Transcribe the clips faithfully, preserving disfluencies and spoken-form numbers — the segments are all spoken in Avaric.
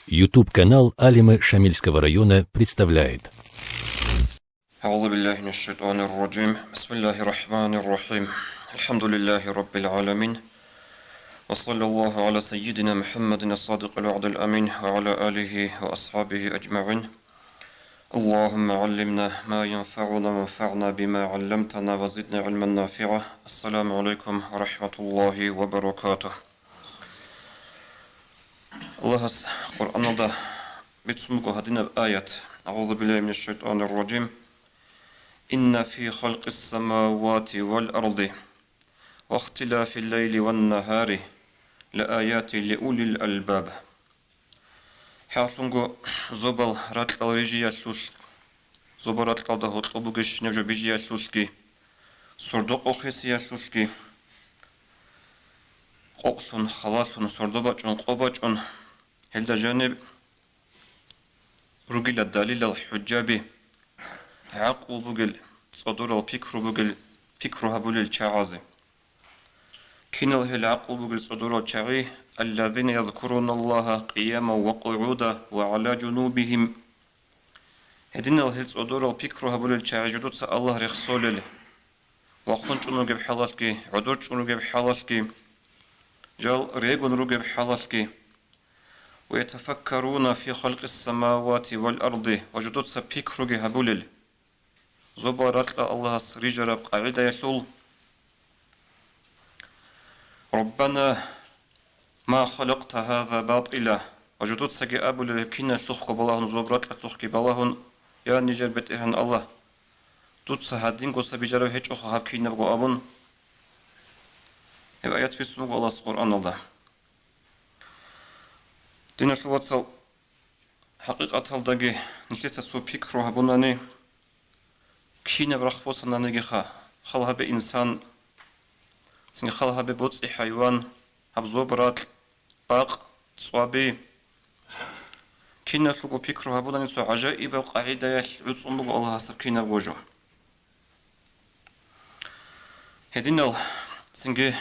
YouTube-канал Алимы Шамильского района представляет. أعوذ بالله من الشيطان الرجيم. بسم الله الرحمن الرحيم. الحمد لله رب العالمين. وصلى الله على سيدنا محمد الصادق الوعد الأمين وعلى آله وأصحابه أجمعين. اللهم علمنا ما ينفعنا وانفعنا بما علمتنا وزدنا علما نافعا. السلام عليكم ورحمة الله وبركاته. Аллагьас Къуръаналда бицун буго гьадинаб аят: أعوذ بالله من الشيطان الرجيم. إن في خلق السماوات والأرض واختلاف الليل والنهار لآيات لأولي الألباب. ХӀакълъунго, зобал ракьал рижиялъулъ, зобал ракьалда гьоркьоб бугебщинаб жо бижиялъулъги, сордо къохисиялъулъги, къокълъун, халалъун, сордо бачӀун, къо бачӀун, гьелда жаниб ругила далилал, хӀужаби, гӀакълу бугел, цӀодорал пикру бугел, пикру гьабулел чагӀазе. Кинал гьел гӀакълу бугел цӀодорал чагӀи? الذين يذكرون الله قياما وقعودا وعلى جنوبهم. Гьединал гьел цӀодорал пикру гьабулел чагӀи жидуца Аллагь рехсолел, вахъун чӀун ругеб хӀалалъги, гӀодор чӀун ругеб хӀалалъги, жал регун ругеб хӀалалъги. ويتفكرون في خلق السماوات والأرض, ва жидуца пикруги гьабулел, зобал ракьа Аллагьас рижараб къагӀидаялъул. ربنا ما خلقت هذا باطلا, ва жидуцаги абулел гьеб киналъухъго балагьун, зоб ракьалъухъги балагьун: Я нижер БетӀергьан Аллагь, дуца гьадингоса бижараб гьечӀоха гьаб кинабго абун. Гьеб аят бицун буго Аллагьас Къуръаналда. Диналъул вацал, хӀакъикъаталдаги нилъеца цо пикру гьабунани, кинаб рахъ босананигиха, хал гьабе инсан, цинги хал гьабе боцӀи хӀайван, гьаб зоб ракь, бакъ, цӀваби. Киналъулго пикру гьабунани цо гӀажаибаб къагӀидаялъ гӀуцӀун буго Аллагьас гьаб кинабго жо. Гьединал цинги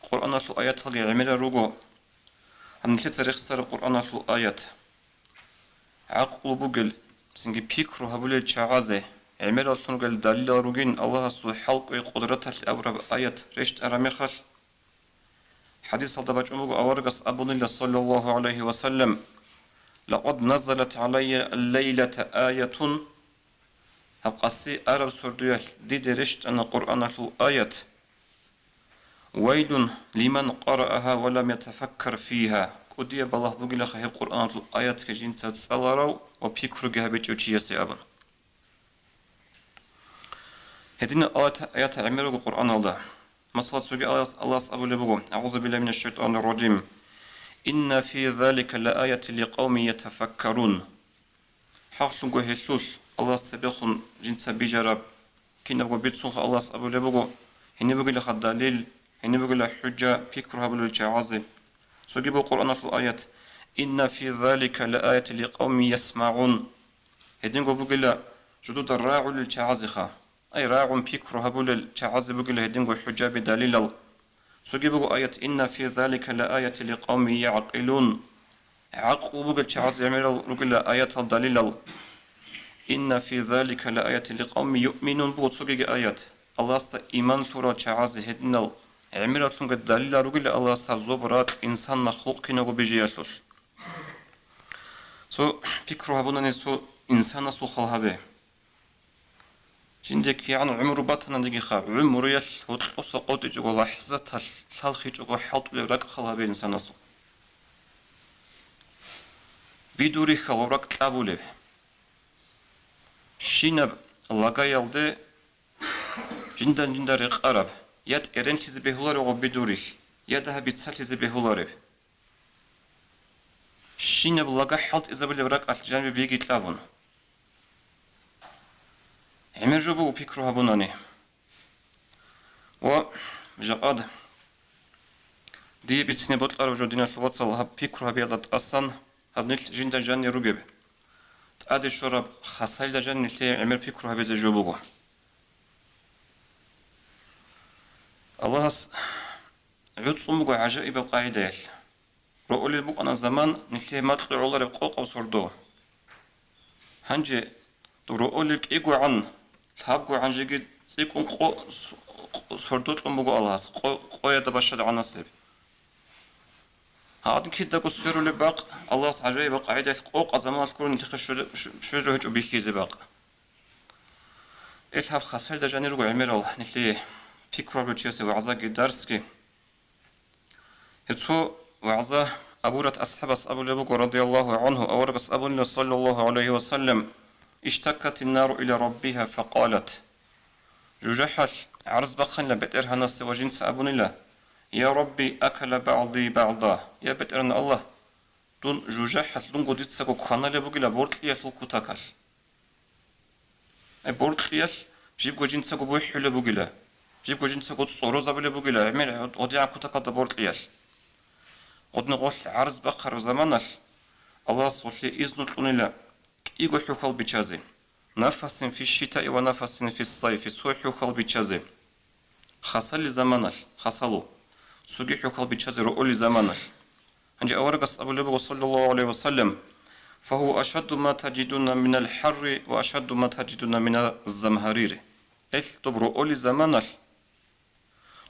Къуръаналъул аяталги гӀемерал руго. Гьанилъеца рехсараб Къуръаналъул аят. ГӀакълу бугел, цинги пикру гьабулел чагӀазе гӀемераллъун ругел далилал ругин Аллагьасул хӀалкӀвей къудраталъе абураб аят рещтӀараб мехалъ, хӀадисалда бачӀун буго аварагас абунила, саллаллагьу гӀалайгьи ва саллам: لقد نزلت علي الليلة آية. Гьаб къаси араб сордоялъ диде рещтӀана Къуръаналъул аят: ويل لمن قرأها ولم يتفكر فيها. КӀудияб балагь бугилаха гьеб Къуръаналъул аятги жинца цӀаларав ва пикруги гьабичӀев чиясе абун. Гьединаб аят, аят гӀемер руго Къуръаналда. Масала, цоги Аллагьас, Аллагьас абулеб буго: أعوذ بالله من الشيطان الرجيم. إن في ذلك لآية لقوم يتفكرون. ХӀакълъунго гьелъулъ Аллагьас цебехун жинца бижараб кинабго бицунха Аллагьас абулеб буго, гьениб бугилаха далил, гьениб бугила хӀужа пикру гьабулел чагӀазе. Цоги буго Къуръаналъул аят: إن في ذلك لآية لقوم يسمعون. Гьединго бугила жудуда рагӀулел чагӀазеха. Ай, рагӀун пикру гьабулел чагӀазе бугила гьединго хӀужаби, далилал. Цоги буго аят: إن في ذلك لآية لقوم يعقلون. ГӀакълу бугел чагӀазе гӀемерал ругила аятал, далилал. إن في ذلك لآية لقوم يؤمنون буго цогиги аят. Аллагьасда иман лъурал чагӀазе гьединал гӀемераллъунги далилал ругила Аллагьас гьаб зоб, ракь, инсан, махлукъ кинабго бижиялъулъ. Цо пикру гьабунани цо инсанасул хал гьабе. Жинде кигӀан гӀумру батананигиха, гӀумруялъ гьоркьоса къотӀичӀого лахӀзаталъ лъалхъичӀого хӀалтӀулеб ракӀ хал гьабе инсанасул. Бидурихьал ва ракӀ кьабулеб. Щинаб лагаялде жиндан-жинда рекъараб, я тӀеренлъизе бегьулареб гъо бидурихь, я дагьаб бицалъизе бегьулареб. Щинаб лага хӀалтӀизабулеб ракӀалъ жанибе биги кьабун. ГӀемер жо буго пикру гьабунани. Ва жакъад дие бицине бокьараб жо, диналъул вацал, гьаб пикру гьабиялда тӀасан гьаб нилъ жинда жанир ругеб. ТӀаде щвараб хасайилда жанир нилъее гӀемер пикру гьабизе жо буго. Аллагьас гӀуцӀун буго гӀажаибаб къагӀидаялъ. Роъолел букӀана заман нилъее макьу гӀолареб къокъаб сордо. Гьанже доб роъолел кӀигогӀан, лъабгогӀан жеги цӀикӀкӀун къо-, с-, къо-, сордо кьун буго Аллагьас, къо-, къояда бащадгӀанасеб. Гьадин кидаго сверулеб бакъ, Аллагьас гӀажаибаб къагӀидаялъ къокъаб заманалъ гуро нилъехъе щвезе-, щве-, щвезе гьечӀо бихьизе бакъ. Ил гьаб хасалда жанир руго гӀемерал нилъее пикру гьабулев чиясе вагӀзаги дарсги. Гьеб цо вагӀза Абу Гьурайрат асхӀабас абулеб буго, радияллагьу гӀангьу, аварагас абунила, саллаллагьу гӀалайгьи ва саллам: «Иштаккатин нару иля раббигьа факъалат». ЖужахӀалъ гӀарз бахъанила БетӀергьанасе ва жинца абунила: «Я Рабби, акала багӀди багӀда». Я БетӀергьан Аллагь, дун жужахӀалъ дунго дицаго кваналеб бугила боркьиялъул кутакалъ. Э, боркьиялъ жибго жинцаго бухӀулеб бугила, жибго жинцаго цӀорозабулеб бугила, гӀемер гьодигӀан кутакалда боркьиялъ. Гъодин гъолъ гӀарз бахъараб заманалъ Аллагьас гъолъие изну кьунила кӀиго хӀухьал бичазе: «Нафасин фи шитаи ва нафасин фи сайфи», цо хӀухьал бичазе хасали заманалъ, хасалу, цоги хӀухьал бичазе роъоли заманалъ. Гьанже аварагас абулеб буго, саллаллагьу гӀалайгьи ва саллам: «Фагьува ашадду ма таджидуна минал хӀарри ва ашадду ма таджидуна миназ замгьарир». Ил доб роъоли заманалъ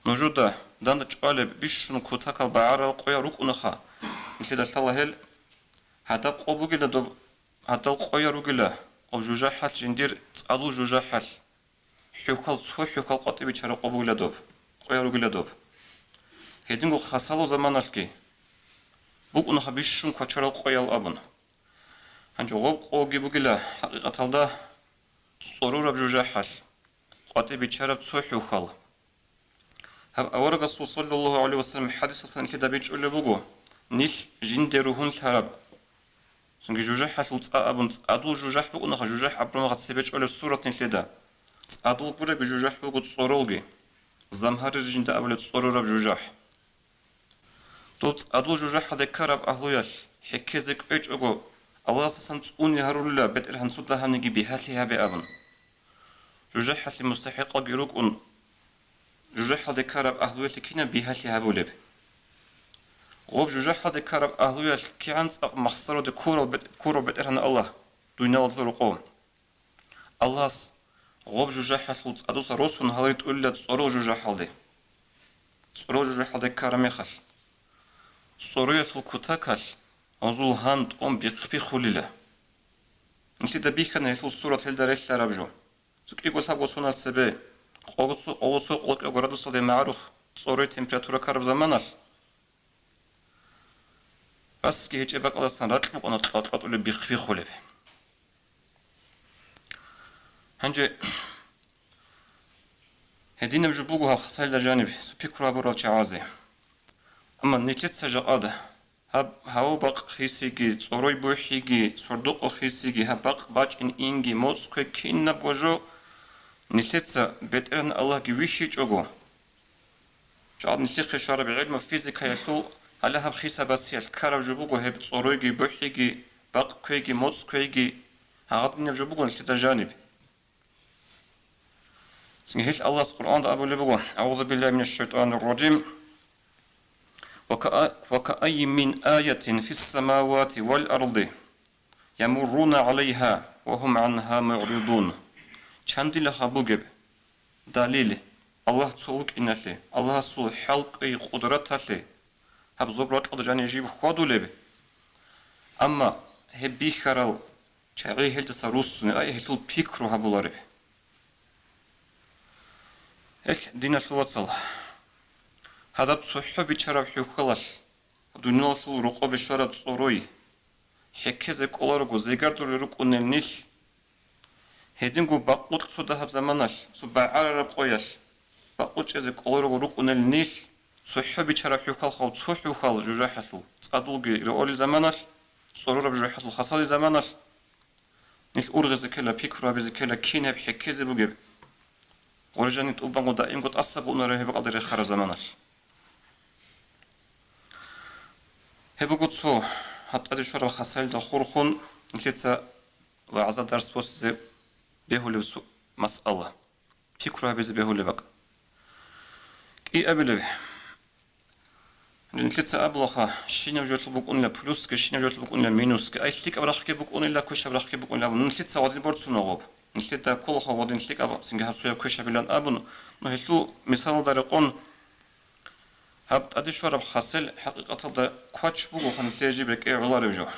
нужуда дандчӀвалеб бищун кутакал багӀарал къоял рукӀунаха, нилъеда лъала гьел гьадаб къо бугила доб, гьадал къоял ругила, об жужахӀалъ жиндир цӀалул жужахӀалъ. ХӀухьал, цо хӀухьал къватӀибе чараб къо бугила доб, къоял ругила доб. Гьединго хасалу заманалъги букӀунаха бищун квачарал къоял абун. Гьанже гъоб къоги бугила, хӀакъикъаталда, цӀорураб жужахӀалъ, къватӀибе чараб цо хӀухьал. Гьаб аварагасул, саллаллагьу гӀалайгьи ва саллам, хӀадисалъан нилъеда бичӀчӀулеб буго, нилъ жинде ругьунлъараб. Цинги жужахӀалъул цӀа абун, цӀадул жужахӀ букӀунаха, жужахӀ абураб мехалъ цебе чӀолеб сурат нилъеда. ЦӀадул гуреги жужахӀ буго цӀоролги. Замгьарир жинда абулеб цӀорураб жужахӀ. Доб цӀадул жужахӀалде ккараб агьлуялъ хӀеккезе кӀвечӀого, Аллагьасдасан цӀуне гьарулила БетӀергьан цо дагьабниги бигьалъи гьабе абун. ЖужахӀалъе мустахӀикъалги рукӀун, жужахӀалде ккараб агьлуялъе кинаб бигьалъи гьабулеб? Гъоб жужахӀалде ккараб агьлуялъ кигӀан цӀакъ махсароде ккурал бетӀ-, ккурав БетӀергьан Аллагь дуниялалда рокъов. Аллагьас гъоб жужахӀалъул цӀадуса росун гьалри тӀулила цӀорол жужахӀалде. ЦӀорол жужахӀалде ккараб мехалъ, цӀороялъул кутакалъ гьозул гьан тӀом бихъ-бихъулила. Нилъеда бихьана гьелъул сурат гьелда релълъараб жо. Цо кӀиго лъабго сонал цебе, къоло цо, къоло цо, къоло кӀиго градусалде магӀарухъ цӀорой температура ккараб заманалъ, расги гьечӀеб бакӀалдасан ракь букӀана кьватӀулеб бихъ-бихъулеб. Гьанже гьединаб жо буго гьаб хасалда жаниб цо пикру гьабурал чагӀазе. Амма нилъеца жакъада гьаб гьаваб бакъ хисиги, цӀорой бухӀиги, сордо-къо хисиги, гьаб бакъ бачӀин инги, моцӀ кквей кинабго жо нилъеца БетӀергьан Аллагьги вихьичӀого, жакъа нилъехъе щвараб гӀелму физикаялъул гьале гьаб хисабасиялъ ккараб жо буго гьеб цӀоройги, бухӀиги, бакъ кквейги, моцӀ кквейги, гьагъадинаб жо буго нилъеда жаниб. Цинги гьелъ Аллагьас Къуръанда абулеб буго: «АгӀузу биллагьи минаш шайтӀанир ражим. Ва каа-, ва кааййин мин аятин фис самавати вал арди ямурруна гӀалайгьа ва гьум гӀангьа мугӀридун». Чандилаха бугеб далил Аллагь цо вукӀиналъе, Аллагьасул хӀалкӀи къудраталъе, гьаб зоб-ракьалда жаниб жиб хьвадулеб. Амма гьеб бихьарал чагӀи гьелдаса руссунеб, ай гьелъул пикру гьабулареб. Гьелъ, диналъул вацал, гьадаб цохӀо бичараб хӀухьалалъ, дуниялалъул рокъобе щвараб цӀорой, хӀеккезе кӀоларого зегардулел рукӀунел нилъ, гьединго бакъулъ цо дагьаб заманалъ, цо багӀарараб къоялъ, бакъулъ чӀезе кӀоларого рукӀунел нилъ, цохӀо бичараб хӀухьалха цо хӀухьал жужахӀалъул, цӀадулги роъолел заманалъ, цӀорураб жужахӀалъул хасалил заманалъ, нилъ ургъизе ккела, пикру гьабизе ккела, кин гьеб хӀеккезе бугеб. Гъоржани тӀубанго даимго тӀасабго унареб гьеб бакӀалде рехараб заманалъ. Гьеб буго цо гьаб тӀаде щвараб хасалилда хурхун нилъеца вагӀза-дарс босизе бегьулеб су-, масъала, пикру гьабизе бегьулеб бакӀ. КӀиабилеб, Нилъеца абулаха, щинаб жолъул букӀунила плюсги, щинаб жолъул букӀунила минусги, ай лъикӀаб рахъги букӀунила, квешаб рахъги букӀунила абун. Нилъеца гъодин борцуна гъоб. Нилъеда кколаха гъодин лъикӀаб, цинги гьаб цояб квешабилан абун. Ну, гьелъул мисалалда рекъон, гьаб тӀаде щвараб хасел хӀакъикъаталда квач бугоха нилъее жиб рекӀее гӀоларев жо.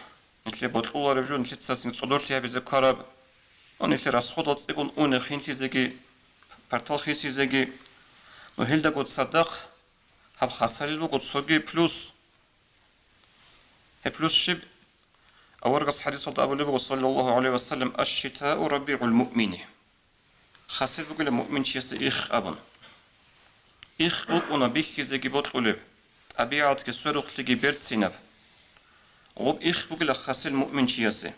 Нилъее бокьуларев жо, нилъеца цинги цӀодорлъи гьабизе ккараб. Ну, нилъер расходал цӀикӀкӀун уне хинлъизеги, партал хисизеги. Ну, гьелдаго цадахъ гьаб хасалил буго цоги плюс. Гьеб плюс щиб? Аварагас хӀадисалда абулеб буго, саллаллагьу гӀалайгьи ва саллам: «Аш-шитау рабигӀул муъмини». Хасел бугила муъминчиясе их абун. Их букӀуна бихьизеги бокьулеб, тӀабигӀатги сверухълъиги берцинаб. Гъуб их бугила хасел муъминчиясе.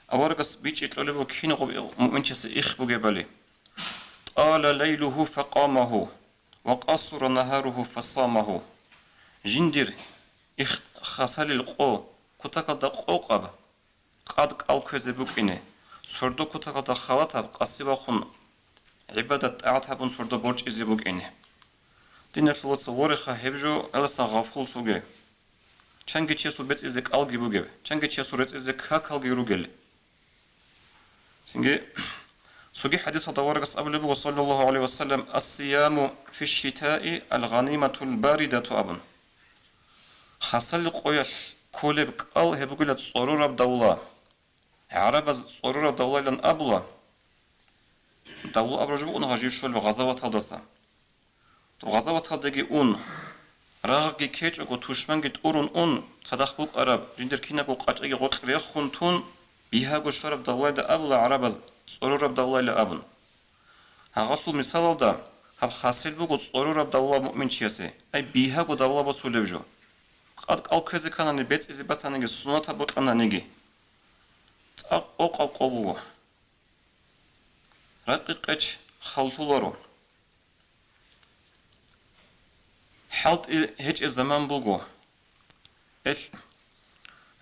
Аварагас бичӀчӀи кьолеб буго кин гъуб муъминчиясе их бугебали: «ТӀала лайлугьу факъамагьу, ва къасура нагьаругьу фасамагьу». Жиндир их хасалил къо кутакалда къокъаб, къад кӀал кквезе букӀине, сордо кутакалда халатаб къаси вахъун гӀибадат-тӀагӀат гьабун сордо борчӀизе букӀине. Диналъул вацал, вореха гьеб жо гӀеласан гъафуллъуге. Чанги чиясул бецӀизе кӀалги бугеб, чанги чиясул рецӀизе какалги ругел. Цинги цоги хӀадисалда аварагас абулеб буго, саллаллагьу гӀалайгьи ва саллам: «Ас-сияму фиш-шитаи ал-гъаниматул баридату», – абун. Хасалил къоялъ кколеб кӀал гьеб бугила цӀорораб давла. ГӀарабаз цӀорораб давлайилан абула. Давла абураб жо букӀуна гьажив щолеб гъазаваталдаса. Гъазаваталдаги ун, рагъги ккечӀого, тушманги тӀурун ун, цадахъ букӀараб жиндир кинабго къачӀаги гъоркь рехун тун, бигьаго щвараб давлайда абула гӀарабаз цӀорораб давлайила абун. Гьагъалъул мисалалда, гьаб хасел буго цӀорораб давла муъминчиясе, ай бигьаго давла босулеб жо. Къад кӀал кквезе кканани, бецӀизе батаниги, сунатаб бокьананиги. ЦӀакъ къокъаб къо буго. Ракъи къеч халлъуларо. ХӀалтӀи гьечӀеб заман буго. Эл,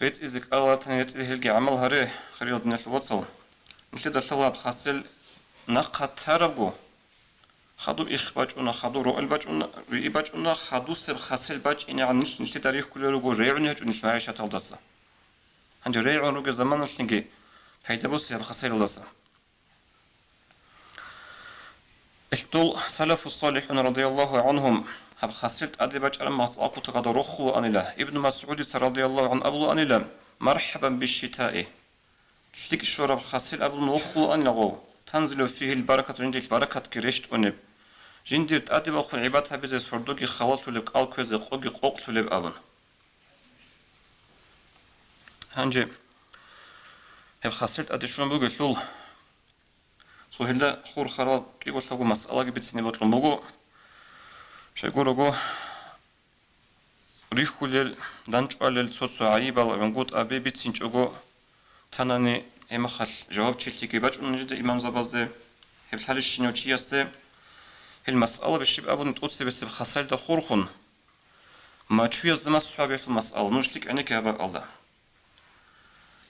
рецӀизе кӀаларатани рецӀизе гьелги гӀамал гьаре, хириял диналъул вацал. Нилъеда лъала гьаб хасел нахъа тарабго, хадуб их бачӀуна, хадуб роэл бачӀуна, риъи бачӀуна, хадусеб хасел бачӀинегӀан нилъ нилъеда рихьулел руго, регӀун гьечӀо нилъ магӀишаталдаса. Гьанже регӀун ругеб заманалъниги пайда босе гьаб хасалалдаса. Гьелъул салафу-салихӀун радияллагьу гӀанхум гьаб хасел тӀаде бачӀараб мацӀал кутакалда рохулаанила, Ибну МасгӀудица радияллагьу гӀанху абулаанила: «Мархабан бишшитаи». ЛъикӀ щвараб хасел абун вохулаанила гъов, танзилу фигьил баракату, жиндир баракатги рещтӀунеб. Жиндир тӀаде вахун гӀибадат гьабизе сордоги халалъулеб, кӀал кквезе къоги къокълъулеб абун. Гьанже гьеб хасел тӀаде щун бугелъул, цо гьелда хурхарал кӀиголъабго масъалаги бицине бокьун буго. Щайгурого, рихьулел, дандчӀвалел цо-цо гӀайибал гӀунгутӀаби бицинчӀого, танани гьеб мехалъ жавабчилъиги бачӀуна нижеда имамзабазде, гьеб лъалищинав чиясде. Гьел масъалаби щиб абуни тӀоцебесеб хасалда хурхун, мачуязда масхӀу гьабиялъул масъала, нуж лъикӀ гӀенекке гьаб бакӀалда.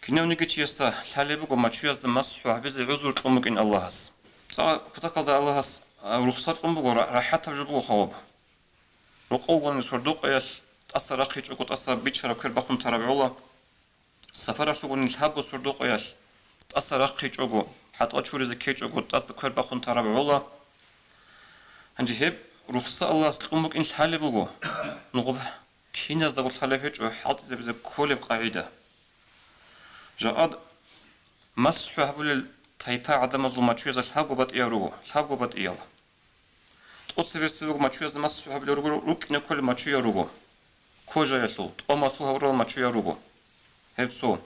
Кинавниги чиясда лъалеб буго мачуязда масхӀу гьабизе гӀузру кьун букӀин Аллагьас. ЦӀакъ кутакалда Аллагьас, а, рухсат кьун буго, ра-, рахӀатаб жо буго хаваб. Рокъов вугони сордо къоялъ тӀаса рахъичӀого тӀаса бичараб квер бахун тараб гӀола. Сапаралъ вугони лъабго сордо къоялъ тӀаса рахъичӀого, хӀатӀал чуризе ккечӀого тӀаса квер бахун тараб гӀола. Гьанже гьеб рухса Аллагьас кьун букӀин лъалеб буго. Нугъб киназдаго лъалеб гьечӀо хӀалтӀизабизе кколеб къагӀида. Жакъад масхӀу гьабулел тайпа гӀадамазул мачуязда лъабго батӀиял руго, лъабго батӀиял. ТӀоцебесеб буго мачуязда масхӀу гьабулел руго, рукӀине кколел мачуял руго. Кожаялъул, тӀомалъул гьавурал мачуял руго. Гьеб цо.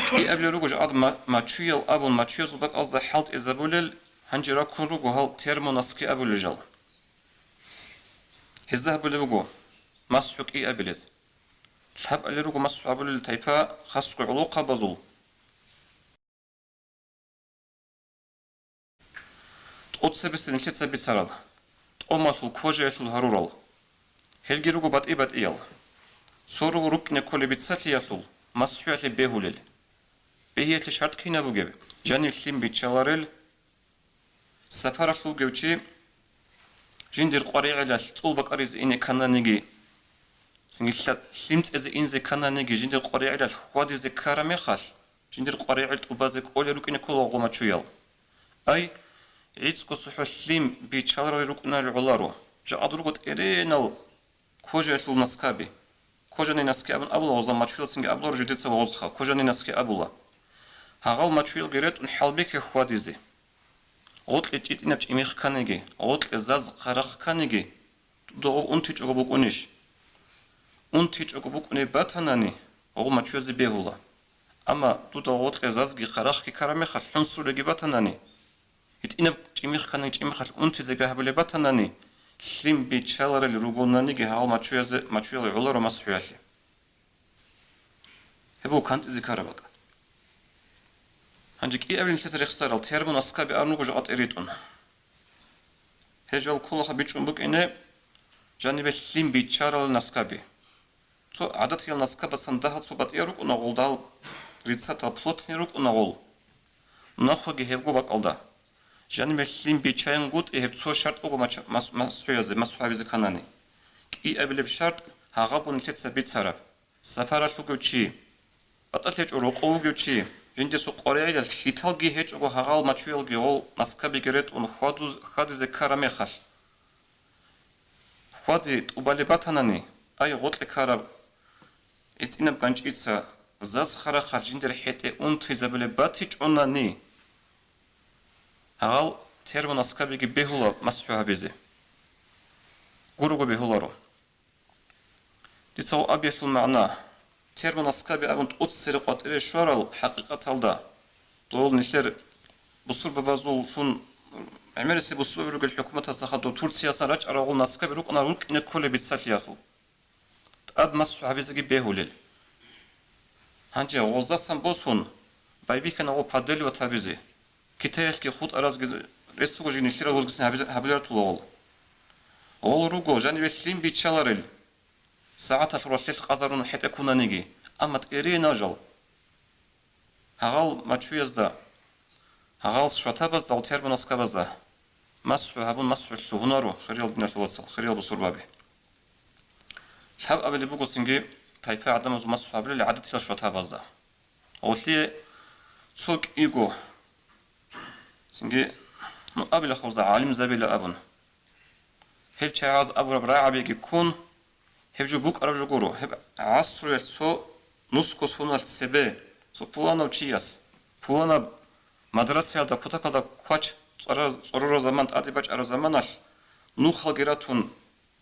КӀиабилел руго жакъад ма-, мачуял абун мачуязул бакӀалзда хӀалтӀизабулел, гьанже раккун руго гьал термоноски абулел жал. Гьезда гьабулеб буго масхӀу кӀиабилез. Лъабали руго масхӀу гьабулел тайпа хасго гӀолохъабазул. ТӀоцебесеб нилъеца бицарал, тӀомалъул кожаялъул гьарурал. Гьелги руго батӀи-батӀиял. Цо руго рукӀине кколеб бицалъиялъул, масхӀуялъе бегьулел. Бегьиялъе шартӀ кинаб бугеб? Жанив лъим биччаларел, сапаралъ вугев чи Жиндир къваригӀелалъ цӀул бакӀаризе ине ккананиги, цинги лъа-, лъим цӀезе инзе ккананиги, жиндир къваригӀелалъ хьвадизе ккараб мехалъ, жиндир къваригӀел тӀубазе кӀолел рукӀине ккола гъо мачуял. Ай, гӀицӀго сухӀо лъим биччаларел рукӀунарел гӀоларо, жакъа дурго тӀеренал кожаялъул наскаби. Кожаные носки абун абула гъоза мачуялцинги абуларо жидеца ва гъозха, кожаные носки абула. Гьагъал мачуялги ретӀун хӀалбихьа хьвадизе. Гъоркье чӀитӀинаб чӀимихъ кканиги, гъоркье заз хъарахъ кканиги, дуда гъоб унтичӀого букӀунищ? УнтичӀого букӀунеб батанани, гъол мачуязе бегьула. Амма дуда гъоркье зазги хъарахъги ккараб мехалъ хӀунсулеги батанани, гьитӀинаб чӀимихъ кканиги чӀимихъалъ унтизеги гьабулеб батанани, лъим биччаларел ругонаниги гьал мачуязе, мачуял гӀоларо масхӀуялъе. Гьеб буго кантӀизе ккараб бакӀ. Гьанже кӀиабилеб нилъеца рехсарал термон аскаби ан руго жакъа тӀеритӀун. Гьел жал кколаха бичӀчӀун букӀине жанибе лъим биччарал наскаби. Цо гӀадатиял наскабасан дагьал цо батӀиял рукӀуна гъолдал, рицатал плотный рукӀуна гъол. Нахъеги гьебго бакӀалда. Жанибе лъим биччаянгутӀи гьеб цо шартӀ буго мача-, мас-, масхӀуязе, масхӀу гьабизе кканани. КӀиабилеб шартӀ гьагъабго нилъеца бицараб. Сапаралъ вугев чи, батӀалъ гьечӀо рокъов вугев чи, жиндесул къваригӀелалъ хьиталги гьечӀого гьагъал мачуялги гъол наскабиги ретӀун хьвадуз-, хьвадизе ккараб мехалъ, хьвади тӀубалеб батанани, ай гъоркье ккараб гӀитӀинаб ганчӀица, заз хъарахъалъ жиндир хӀетӀе унтизабулеб батичӀонани, гьагъал термон аскабиги бегьула масхӀу гьабизе. Гурого бегьуларо. Дица гьаб абиялъул магӀна, термон аскаби абун тӀоцере къватӀиве щварал хӀакъикъаталда, дол нилъер бусурбабазуллъун, гӀемерисеб бусурбаби ругел хӀукуматасаха доб Турциясан рачӀарал гъол наскаби рукӀана рукӀине кколеб бицалъиялъул, тӀад масхӀу гьабизеги бегьулел. Гьанже гъоздасан босун, байбихьана гъо подделывать гьабизе. Китаялъги хутӀаразги рес буго жи нилъерал гъозгицин гьабизе-, гьабиларатула гъол. Гъол руго жаниве лъим биччаларел, сагӀаталъ ролъелъ къазарун хӀетӀе ккунаниги, амма тӀеринав жал. Гьагъал мачуязда, гьагъал шватабазда ва термонаскабазда масхӀу гьабун, масхӀу лъугьунаро, хириял диналъул вацал, хириял бусурбаби. Лъабабилеб буго цинги тайпа гӀадамазул масхӀу гьабилел гӀадатилал шватабазда. Гъолъие цо кӀиго, цинги, ну, абила хавза гӀалимзабила абун. Гьел чагӀаз абураб рагӀабиги ккун, гьеб жо букӀараб жо гуро, гьеб гӀасруялъ цо нусго соналъ цебе, цо пуланав чияс, пуланаб мадрасаялда, кутакалда квач цӀора-, цӀорораб заман, тӀаде бачӀараб заманалъ, нухалги ратун,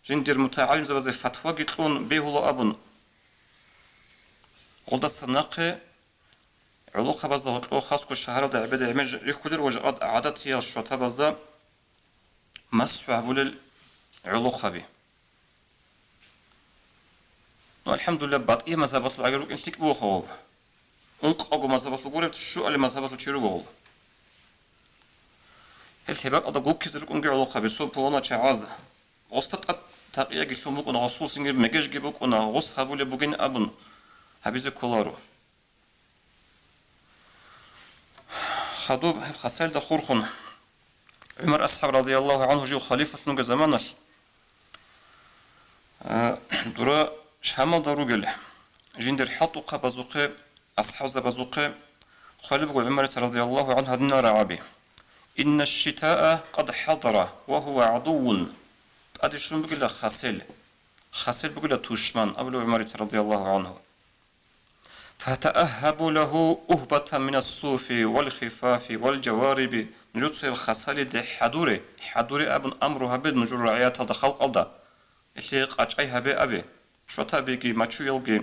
жиндир мутагӀалимзабазе фатваги кьун бегьула абун. Гъолдаса нахъе гӀолохъабазда гьоркьо хасго шагьаралда гӀебеде гӀемер рихьулел ва жакъа гӀадатиял шватабазда масхӀу гьабулел гӀолохъаби. Ну, алхӀамдулиллагь, батӀияб мазгьабалъул гӀагар рукӀин лъикӀ буго гъоб. Ункъабго мазгьабалъул гуреб, щуабилеб мазгьабалъул чи руго гъол. Гьел гьеб бакӀалда гуккизе рукӀунги гӀолохъаби, цо пулана чагӀаз. Гъоста тӀад такъияги лъун букӀуна, гъосул цинги мегежги букӀуна, гъос гьабулеб бугин абун гьабизе кколаро. Хадуб гьеб хасалда хурхун, ГӀумар асхӀаб радияллагьу гӀанхӀу жив халифалъун вугеб заманалъ, э, дура Шамалда ругел, жиндир хӀалтӀухъабазухъе, асхӀабзабазухъе хъвалеб буго ГӀумарица радияллагьу гӀанхӀу гьадинал рагӀаби: «Инна шитаа къад хӀадара ва гьува гӀадувун». ТӀаде щун бугила хасел, хасел бугила тушман, абулеб ГӀумарица радияллагьу гӀанхӀу. «Фатааххабу лагьу угьбатан минас суфи вал хифафи вал жавариби», нужецаяб хасалиде хӀадуре, хӀадуре абун амру гьабе нужер рагӀияталда, халкъалда. Гьелъие къачӀай гьабе абе, шватабиги, мачуялги,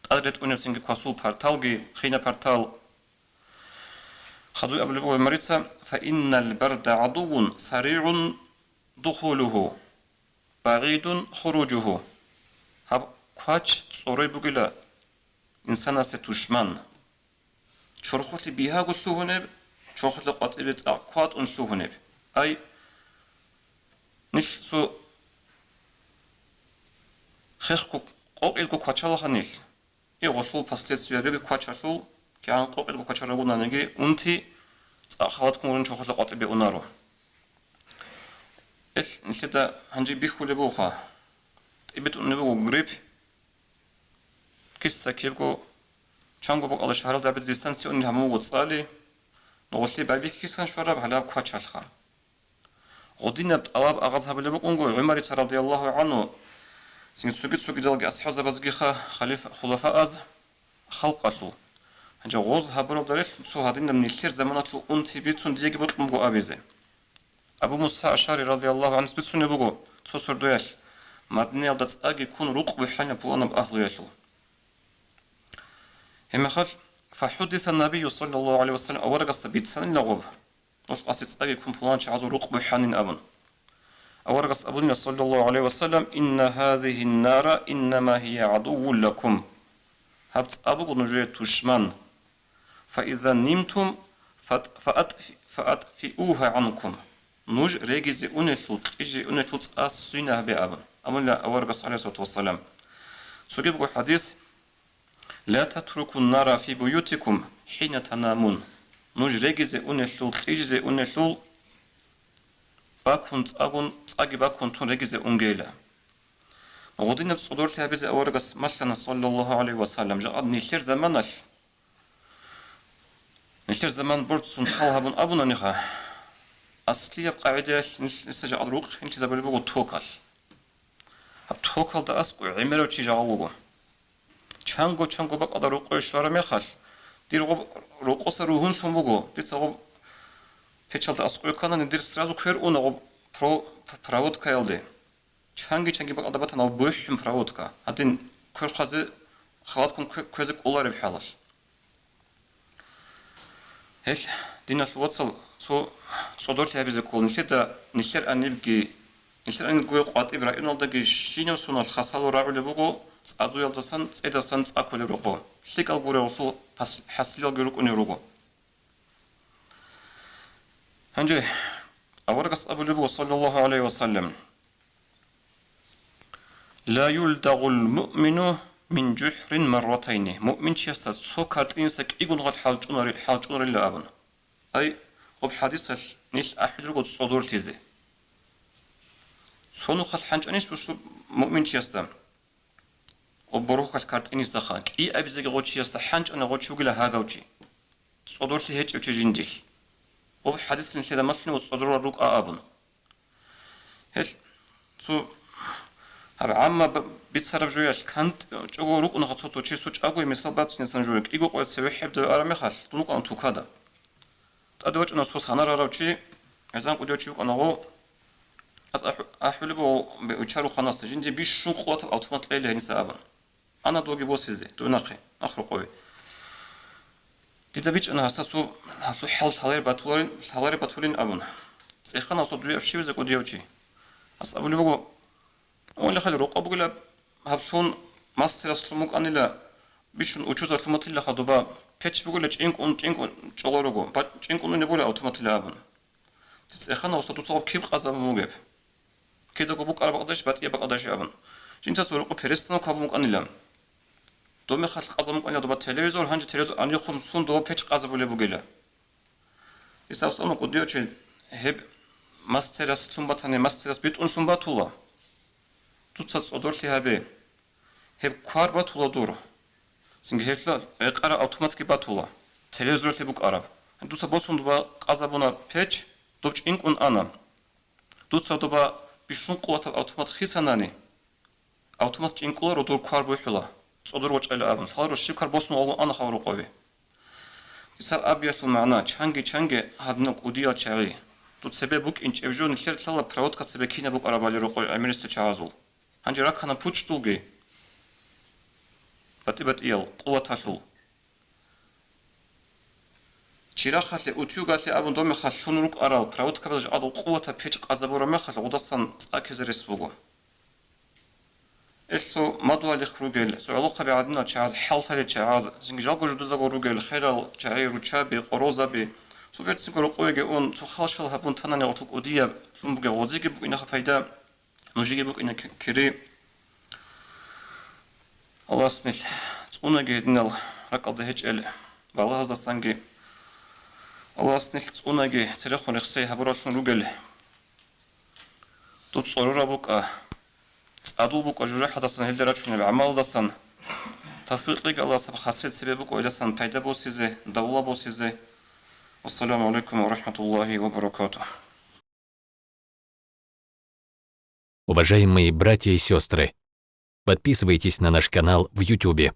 тӀад ретӀунебцинги квасул парталги, хина партал. Хадуй абулеб буго ГӀумарица: «Фа иннал барда гӀадувун саригӀун духулугьу». «БагӀидун хуружугьу». Гьаб квач цӀорой бугила инсанасе тушман. Чорхолъи бигьаго лъугьунеб, чорхолъа къватӀибе цӀакъ кватӀун лъугьунеб. Ай, нилъ цо хехго къокъилго квачалаха нилъ. Игъолъул последствиябиги квачалъул, кигӀан къокъилго квачал ругонаниги, унти цӀакъ халатккун гурин чорхолъа къватӀибе унаро. Ил нилъеда гьанже бихьулеб бугоха, тӀибитӀунеб буго грипп, киса-кибго чанго бакӀалда шагьаралда гьабизе дистанциялъ гьабун буго цӀали, нугъулъе байбихьисан щвараб гьалаб квачалъха. Гъудинаб тӀалаб агъаз гьабулеб букӀунго ГӀумарица радияллагьу гӀанхӀу, цинги цоги-цогидалги асхӀабзабазгиха, халиф-, хулафааз, халкъалъул. Гьанже гъоз гьабуралда релълъун цо гьадинаб нилъер заманалъул унти бицун диеги бокьун буго абизе. Абу Муса Ашари радияллагьу гӀанхӀус бицунеб буго цо сордоялъ, Мадинаялда цӀаги ккун рукъ бухӀана пуланаб агьлуялъул. Гьеб мехалъ, фахӀуддиса набийю саллаллагьу гӀалайгьи ва саллам аварагасда бицанила гъоб, нух къаси цӀаги ккун пуланчагӀазул рукъ бухӀанин абун. Аварагас абунила саллаллагьу гӀалайгьи ва саллам, «Инна гьазигьин-нара иннама гьия гӀадуввун лакум». Гьаб цӀа буго нужее тушман. «Фаиза нимтум фат-, фаатфи-, фаатфиугьа гӀанкум». Нуж регизе унелъул, кьиже унелъул цӀа свина гьабе абун. Амма аварагас, гӀалайгьиссалату вассалам. Цоги буго хӀадис, «Ла татрукун-нара фи буютикум хӀина танамун». Нуж регизе унелъул, кьижизе унелъул бакун цӀагун, цӀаги бакун тун регизе унгейила. Гъудинаб цӀодорлъи гьабизе аварагас малъана, саллаллагьу гӀалайгьи ва саллам, жакъа нилъер заманалъ, нилъер заман борцун хал гьабун абунаниха, аслияб къагӀидаялъ нилъ-, нилъер жакъа рукъ гьинлъизабулеб буго токалъ. Гьаб токалда аскӀов гӀемерав чи жагьал вуго. Чанго-чанго бакӀалда рокъове щвараб мехалъ, дир гъоб рокъоса ругьунлъун буго, дица гъоб печалда аскӀове кканани, дир сразу квер уна гъоб про-, проводкаялде. Чанги-чанги бакӀалда батана гъоб бухӀун проводка, гьадин квер хъвазе, халатккун кве-, кквезе кӀолареб хӀалалъ. Гьелъ, диналъул вацал, цо цӀодорлъи гьабизе ккола нилъеда, нилъер анибги, нилъер анибги къватӀиб районалдаги щинав соналъ хасало рагӀулеб буго цӀадуялдасан, цӀедасан цӀа кколеб рокъо, лъикӀал гурелъул пас-, хӀасилалги рукӀунел руго. Гьанже аварагас абулеб буго, саллаллагьу гӀалайгьи ва саллам, «Ла юлдагъул муъмину мин жухӀрин марратайни», муъминчиясда цо картӀиниса кӀигун гъал хӀалчӀунарил-, хӀалчӀунарила абун. Ай, гъоб хӀадисалъ нилъ ахӀулел руго цӀодорлъизе. Цо нухалъ хӀанчӀанищ бушлъу муъминчиясда? Гъоб борохьалъ картӀинисаха, кӀиабизеги гъочиясда хӀанчӀани гъочи вугила гьагав чи. ЦӀодорлъи гьечӀев чи жиндилъ. Гъоб хӀадис нилъеда малъуна ва цӀодорал рукӀа абун. Гьелъ цо гьаб гӀамма б-, бицараб жоялъ кантӀичӀого рукӀунаха цо-цо чи, цо чӀаго мисал бацинасан жо, кӀиго къоя цеве хӀеб даве араб мехалъ, дун вукӀана тукада. ТӀаде вачӀуна цо санарарав чи, гӀезан кӀудияв чи вукӀана гъо, ас ахӀу-, ахӀулеб буго бе-, учарухъанасда, жинде бищун къуватаб автомат кьейила гьениса абун. Ана доги босизе, дой нахъе, нахъ рокъове. Дида бичӀчӀана гьасда цо, гьасул хӀал лъаларе батуларин, лъаларе батулин абун. ЦӀехана гьасда дуе абщибизе кӀудияв чи. Гьас абулеб буго, Ола хал рокъоб бугилаб гьаб лъун мастерас лъун букӀанила, бищун учуза лъун батилаха доба, печ бугила чӀинкӀун, чӀинкӀун чӀоло руго, ба-, чӀинкӀун унеб бугила автоматила абун. ЦӀехана гьасда дуца гъоб киб къазабун бугеб? Кидаго букӀараб бакӀалдаш, батӀияб бакӀалдаш абун. Жинца цо рокъо перестановка гьабун букӀанила. Доб мехалъ къазабун букӀанила доба телевизор, гьанже телевизор анихъун лъун доба печ къазабулеб бугила. Дица устӀана кӀудияв чи, гьеб мастерас лъун батани, мастерас битӀун лъун батула. Дуца цӀодорлъи гьабе. Гьеб квар батула дур. Цинги гьелъул гӀекъараб автоматги батула, телевизоралъе букӀараб. Дуца босун доба къазабуна печ, доб чӀинкӀун ана. Дуца доба бищун къуватаб автомат хисанани, автомат чӀинкӀуларо дур квар бухӀула, цӀодор вачӀайилан абун, лъаларо щиб квар босун валун ана хал рокъове. Дица абиялъул магӀна, чанги-чанги гьадинал кӀудиял чагӀи. Дур цебе букӀинчӀеб жо нилъер лъала проводка цебе кинаб букӀарабали рокъой гӀемерисел чагӀазул. Гьанже ракана пучдулги, батӀи-батӀиял, къуваталъул. Чирахалъе, утюгалъе абун доб мехалъ лъун рукӀарал проводкабазда жакъа къуватаб печ къазабураб мехалъ гъудасан цӀа ккезе рес буго. Гьелъул мадугьалихъ ругел, цо гӀолохъаби гӀадинал чагӀаз, хӀалталел чагӀаз, цинги жалго жидедаго ругел херал чагӀи, руччаби, къоролзаби, цо берцинго рокъовеги ун, цо хал-шал гьабун танани гъутул кӀудияб лъун бугеб гъозиги букӀинаха пайда, нужеги букӀина ки-, кири. Аллагьас нилъ цӀунаги гьединал ракӀалда гьечӀел балагьаздасанги, Аллагьас нилъ цӀунаги церехун рехсей гьабураллъун ругел. Дуца цӀорураб букӀа, цӀадул букӀа жужахӀалдасан, гьелда рачунеб гӀамалалдасан. Тавфикъ кьеги, Аллагьасаб хасият цебе букӀа гьелдасан пайда босизе, давла босизе. Вассаламу алейкум ва рахматуллахи ва баракатух. Уважаемые братья и сестры, подписывайтесь на наш канал в Ютубе.